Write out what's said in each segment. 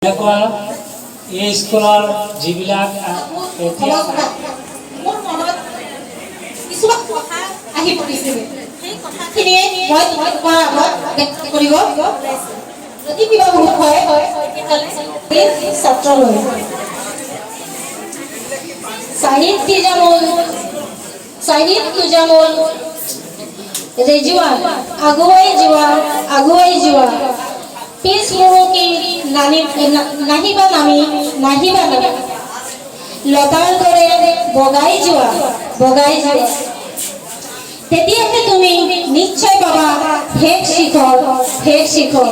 এনেকুৱা এই স্কুলৰ যিবিলাক এতিয়া অৱস্থাত মোৰ মনত কিছুমান কথা আহি পৰিছিল। সেই কথাখিনিয়ে মই তোমালোকৰ আগত ব্যক্ত কৰিব ওলাইছো। যদি কিবা ভুল হয়, তেতিয়াহ'লে ছাত্ৰলৈ। চাহিদ তিজামুল, চাহিদ তুজামুল ৰেজুৱান, আগুৱাই যোৱা, আগুৱাই যোৱা, পিছ মুহুকি নানি নাহিবা নামি, নাহিবা নামি। লতাৰ দৰে বগাই যোৱা, বগাই যোৱা, তেতিয়াহে তুমি নিশ্চয় পাবা শেষ শিখৰ, শেষ শিখৰ।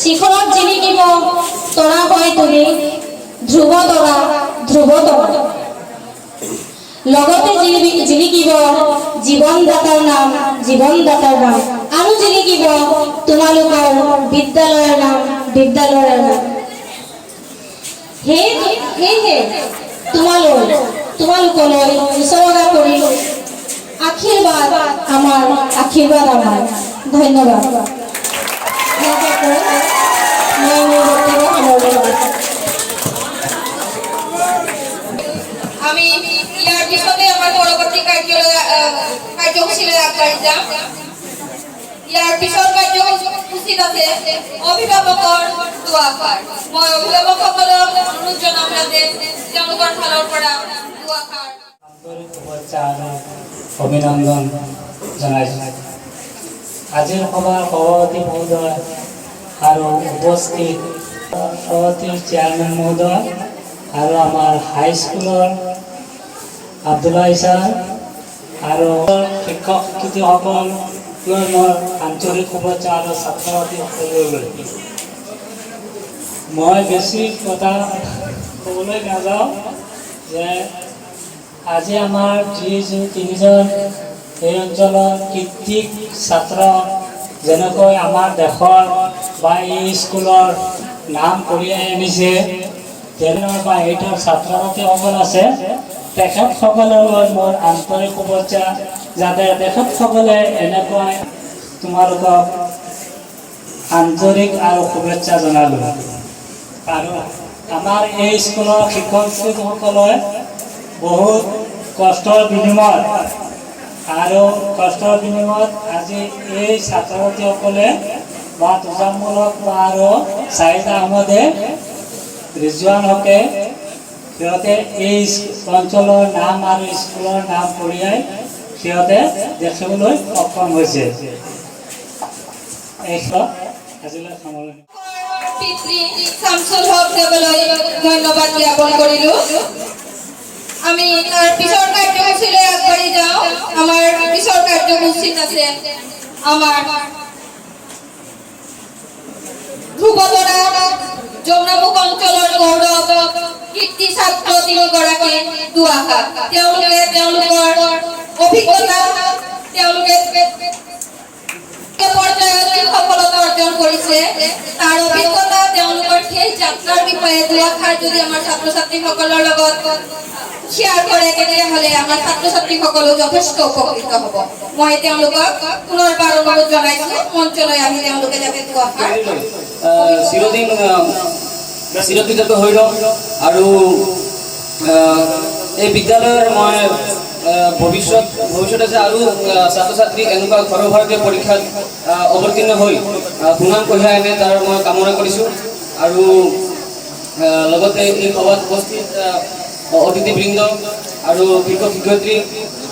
শিখৰত জিলিকিব তৰা হয় তুমি, ধ্ৰুৱ তৰা, ধ্ৰুৱ তৰা। লগতে জিলিকিব জীৱনদাতাৰ নাম, জীৱনদাতাৰ নাম। আৰু জিলিকিব তোমালোকৰ বিদ্যালয়ৰ নাম, বিদ্যালয়ৰ নাম। সেয়েহে তোমালোকলৈ উচৰ্গা কৰি আশীৰ্বাদ আমাৰ, আশীৰ্বাদ আমাৰ। ধন্যবাদ। ইয়াকে কৈ মই মোৰ বক্তব্য সামৰণি মাৰিছোঁ। আমি ইয়াৰ পিছতে আমাৰ পৰৱৰ্তী কাৰ্যসূচীলৈ আগবাঢ়ি যাম। ইয়াৰ পিছৰ কাৰ্যসূচীত আছে অভিভাৱকৰ দুআষাৰ। মই অভিভাৱকসকলক অনুৰোধ জনাম যাতে তেওঁলোকৰ ফালৰ পৰা দুআষাৰ আন্তৰিক শুভেচ্ছা আৰু অভিনন্দন জনাইছোঁ। আজিৰ সভাৰ সভাপতি মহোদয় আৰু উপস্থিত সভাপতি চেয়াৰমেন মহোদয় আৰু আমাৰ হাইস্কুলৰ আব্দুল্লাহ ছাৰ আৰু শিক্ষক শিক্ষয়িত্ৰীসকললৈ মোৰ আন্তৰিক শুভেচ্ছা আৰু ছাত্ৰ ছাত্ৰীসকললৈ। মই বেছি কথা ক'বলৈ নাযাওঁ যে আজি আমাৰ যি যি তিনিজন এই অঞ্চলৰ কৃতী ছাত্ৰ যেনেকৈ আমাৰ দেশৰ বা এই স্কুলৰ নাম কঢ়িয়াই আনিছে, টেনৰ বা এইটৰ ছাত্ৰ ছাত্ৰীসকল আছে, তেখেতসকললৈ মোৰ আন্তৰিক শুভেচ্ছা, যাতে তেখেতসকলে এনেকৈ তোমালোকক আন্তৰিক আৰু শুভেচ্ছা জনালোঁ। আৰু আমাৰ এই স্কুলৰ শিক্ষক শিক্ষয়িত্ৰীসকলে বহুত কষ্টৰ বিনিময়ত আৰু কষ্টৰ বিনিময়ত আজি এই ছাত্ৰ ছাত্ৰীসকলে বা তুজামূলক বা আৰু চাহিদ আহমদে, ৰিজৱান হকে, সিহঁতে এই অঞ্চলৰ নাম আৰু স্কুলৰ নাম কঢ়িয়াই সিহঁতে দেখিবলৈ সক্ষম হৈছে। এই আজিলৈ সামৰণি। পিতৃ শামছুল হক দেৱলৈ ধন্যবাদ জ্ঞাপন কৰিলো। আমি তাৰ পিছৰ কাৰ্যসূচীলৈ আগবাঢ়ি যাওঁ। আমাৰ পিছৰ কাৰ্যসূচীত আছে আমাৰ ধ্ৰুৱতৰা যমুনামুখ অঞ্চলৰ গৌৰৱ কৃতী ছাত্ৰ তিনিগৰাকী দুআষাৰ। তেওঁলোকে তেওঁলোকৰ অভিজ্ঞতা, তেওঁলোকে পৰ্যায়ত কি সফলতা অৰ্জন কৰিছে তাৰ অভিজ্ঞতা, তেওঁলোকৰ সেই যাত্ৰাৰ বিষয়ে দুআষাৰ যদি আমাৰ ছাত্ৰ ছাত্ৰীসকলৰ লগত শ্বেয়াৰ কৰে, তেতিয়াহ'লে আমাৰ ছাত্ৰ ছাত্ৰীসকলো যথেষ্ট উপকৃত হ'ব। মই তেওঁলোকক পুনৰবাৰ অনুৰোধ জনাইছো, মঞ্চলৈ আহি তেওঁলোকে যাতে দুআষাৰ চিৰদিন চিৰকৃতজ্ঞ হৈ ৰম। আৰু এই বিদ্যালয়ৰ মই ভৱিষ্যতে যে আৰু ছাত্ৰ ছাত্ৰী এনেকুৱা সৰ্বভাৰতীয় পৰীক্ষাত অৱতীৰ্ণ হৈ সুনাম কঢ়িয়াই আনে, তাৰ মই কামনা কৰিছোঁ। আৰু লগতে এই সভাত উপস্থিত অতিথিবৃন্দ আৰু শিক্ষক শিক্ষয়িত্ৰী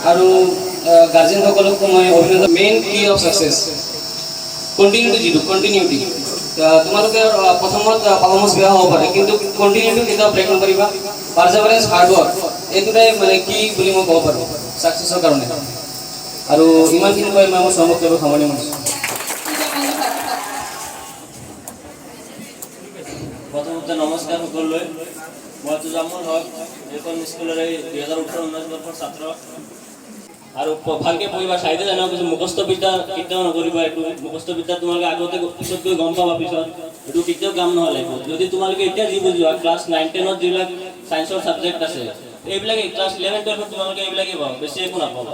আৰু গাৰ্জেনসকলক মই অভিনন্দন। Main key of success continuity, যিটো কণ্টিনিউটি। তোমালোকে প্ৰথমত পাৰফৰ্মেঞ্চ বেয়া হ'ব পাৰে, কিন্তু কণ্টিনিউটি কেতিয়াও ব্ৰেক নকৰিবা। পাৰ্চাভাৰেঞ্চ, হাৰ্ডৱৰ্ক, এই দুটাই মানে কি বুলি মই ক'ব পাৰোঁ ছাকচেছৰ কাৰণে। আৰু ইমানখিনি কৈ মই মোৰ বক্তব্য সামৰণি মাৰিছোঁ। প্ৰথমতে নমস্কাৰ সকলোলৈ। মই তুজামুল হক, এইখন স্কুলৰে 2018-19 বৰ্ষৰ ছাত্ৰ। আৰু ভালকে পঢ়িবা। চাহিদা জানিব কৈছোঁ, মুখস্থ বিদ্যা কেতিয়াও নকৰিবা। এইটো মুখস্থ বিদ্যা তোমালোকে আগতে পিছত গৈ গম পাবা, পিছত এইটো কেতিয়াও কাম নহয় লাইফত। যদি তোমালোকে এতিয়া যি বুজিবা, ক্লাছ 9 10ত যিবিলাক ছায়েন্সৰ ছাবজেক্ট আছে, এইবিলাকে ক্লাছ 11 12ত তোমালোকে এইবিলাকেই পাবা, বেছি একো নাপাবা।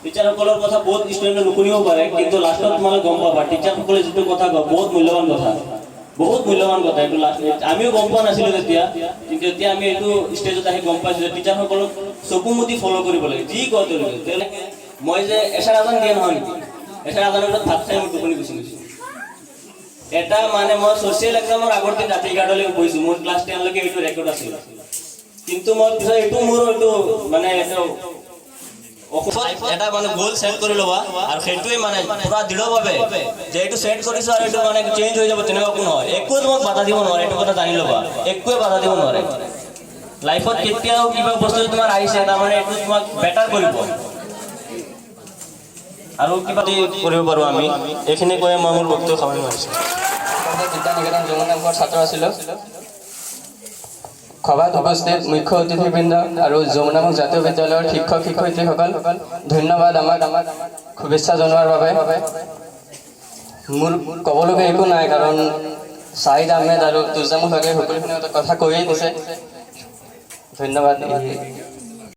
টিচাৰসকলৰ কথা বহুত ষ্টুডেণ্টে নুশুনিব পাৰে, কিন্তু লাষ্টত তোমালোকে গম পাবা টিচাৰসকলে যিটো কথা কয় বহুত মূল্যৱান কথা। বহুত মূল্যৱান কথা এইটো। লাষ্ট আমিও গম পোৱা নাছিলোঁ তেতিয়া, কিন্তু এতিয়া আমি এইটো ষ্টেজত আহি গম পাইছোঁ যে টিচাৰসকলক চকু মুদি ফ'ল' কৰিব লাগে, যি কয় তেওঁলোকে। তেওঁলোকে মই যে এচাৰ আজান দিয়ে নহয় নেকি, এচাৰ আজানৰ পিছত ভাত খাই মই টোপনি গুচি গৈছোঁ। এটা মানে মই ছ'চিয়েল এক্সামৰ আগৰ দিন ৰাতি 11টালৈকে পঢ়িছোঁ। মোৰ ক্লাছ 10লৈকে এইটো ৰেকৰ্ড আছিল। কিন্তু মই পিছত এইটো মোৰ এইটো মানে এইটো এটা মানে গ'ল ছেট কৰি ল'বা আৰু সেইটোৱে মানে পুৰা দৃঢ়ভাৱে যে এইটো ছেট কৰিছোঁ আৰু এইটো মানে চেঞ্জ হৈ যাব, তেনেকুৱা একো নহয়। একোৱে তোমাক বাধা দিব নোৱাৰে, এইটো কথা জানি ল'বা। একোৱে বাধা দিব নোৱাৰে। লাইফত কেতিয়াও কিবা বস্তু তোমাৰ আহিছে, তাৰমানে এইটো তোমাক বেটাৰ কৰিব আৰু কিবা কৰিব পাৰোঁ আমি। এইখিনি কৈয়ে মই মোৰ বক্তব্য সামৰণি মাৰিছোঁ। বিদ্যা নিকেতন যমুনামুখৰ ছাত্ৰ আছিলোঁ। সভাত উপস্থিত মুখ্য অতিথিবৃন্দ আৰু যমুনামুখ জাতীয় বিদ্যালয়ৰ শিক্ষক শিক্ষয়িত্ৰীসকল, ধন্যবাদ আমাক শুভেচ্ছা জনোৱাৰ বাবে। মোৰ ক'বলগীয়া একো নাই, কাৰণ ছাহিদ আহমেদ আৰু তুজামুল হকে সকলোখিনি কথা কৈয়ে দিছে। ধন্যবাদ।